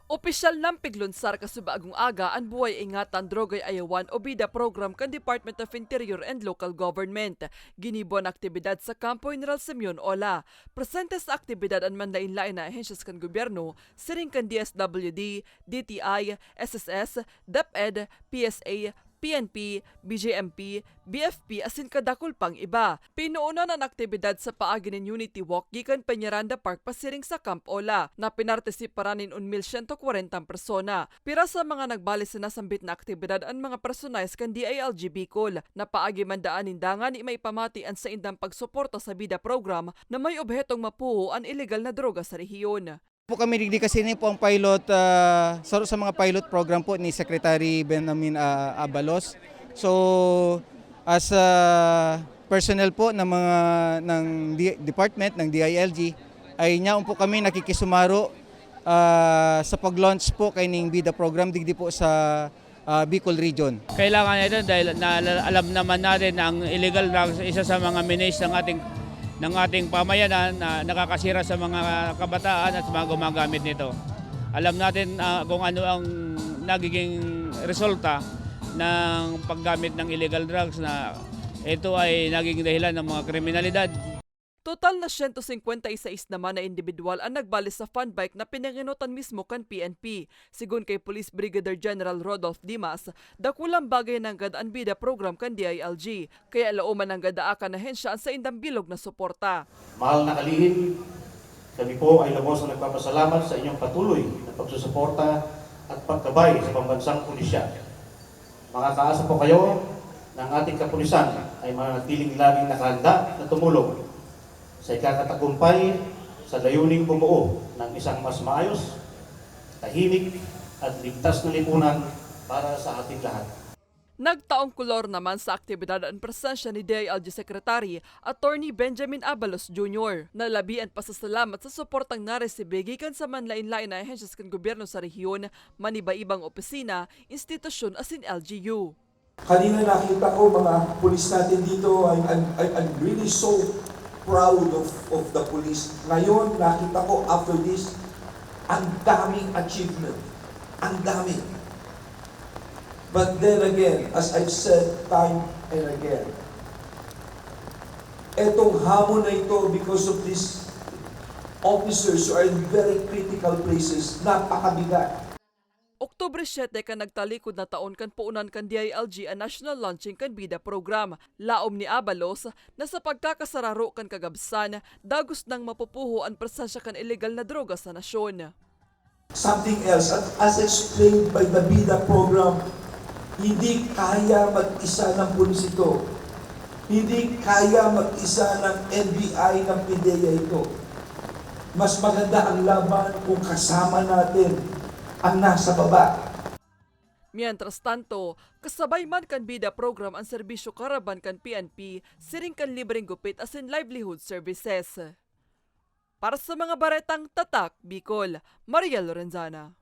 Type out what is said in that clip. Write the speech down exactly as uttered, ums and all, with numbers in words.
Opisyal nang piglunsar kasubaagong aga an Buhay Ingatan, Drogay Ayawan o BIDA program kan Department of Interior and Local Government. Ginibo an aktibidad sa Kampo General Simeon Ola. Presente sa aktibidad an manlain-lain na ahensyas kan gobyerno, siring kan D S W D, D T I, S S S, DepEd, P S A, P N P, B J M P, B F P asin kadakul pang iba. Pinoonan an aktibidad sa paagi nin Unity Walk gikan Peñaranda Park pasiring sa Camp Ola, na pinartisiparan nin un mil siyento kwarentang persona. Pira sa mga nagbali sa nasambit na aktibidad an mga personahes kan D I L G Bicol, na paagi man daan nin dangan maipamati an saindang pagsuporta sa BIDA program na may obhetong mapuho an ilegal na droga sa rehiyon. Po kami digdi kasi ini po ang pilot, ah, saro sa mga pilot program po ni Secretary Benjamin, ah, Abalos. So, as, ah, personnel po ng mga, ng D-, department ng D I L G, ay nyaon po kami nakikisumaro, ah, sa pag-launch po kaining BIDA program digdi po sa, ah, Bicol Region. Kailangan ito dahil na, alam naman natin na ang illegal drugs isa sa mga menace ng ating ng ating pamayanan na nakakasira sa mga kabataan at sa mga gumagamit nito. Alam natin, ah, kung ano ang nagiging resulta ng paggamit ng illegal drugs na ito ay naging dahilan ng mga kriminalidad. Total na siyento singkwenta y seis naman na indibidwal an nagbali sa fun bike na pinangenotan mismo kan P N P. Sigon kay Police Brigadier General Rodolph Dimas, dakulang bagay nanggad an BIDA program kan D I L G, kaya laoman nanggad daakan ahensya an saindang bilog na suporta. Mahal na kalihim, kami po ay lubos na nagpapasalamat sa inyong patuloy na pagsusuporta at paggabay sa pambansang pulisya. Makakaasa po kayo na ang ating kapulisan ay mananatiling laging nakahanda na tumulong sa ikakatagumpay sa layuning bumuo ng isang mas maayos, tahimik at ligtas na lipunan para sa ating lahat. Nagtaong kolor naman sa aktibidad an presensya ni D I L G Secretary Attorney Benjamin Abalos Junior, na labi an pasasalamat sa suportang naresibi gikan sa manlain-lain na ahensyas kan gobyerno sa rehiyon, maniba-ibang opisina, institusyon asin L G U. Kanina nakita ko mga pulis natin dito, I, I, I, I'm really so proud of, of the police. Ngayon, nakita ko after this, ang daming achievement. Ang dami. But then again, as I've said time and again, etong hamon na ito, because of these officers who are in very critical places, napakabigat. Oktubre siyete kan nagtalikod na taon kan puonan kan D I L G an national launching kan BIDA program. Laom ni Abalos na sa pagkakasararo kan kagabsan, dagos nang mapupuho an presensya kan iligal na droga sa nasyon. Something else, at as explained by the BIDA program, hindi kaya mag-isa ng pulis ito. Hindi kaya mag-isa ng N B I, ng PDEA ito. Mas maganda ang laban kung kasama natin ang nasa baba. Mientras tanto, kasabay man kan BIDA program an serbisyo karaban kan P N P, siring kan libreng gupit asin livelihood services. Para sa mga baretang Tatak Bicol, Maria Lorenzana.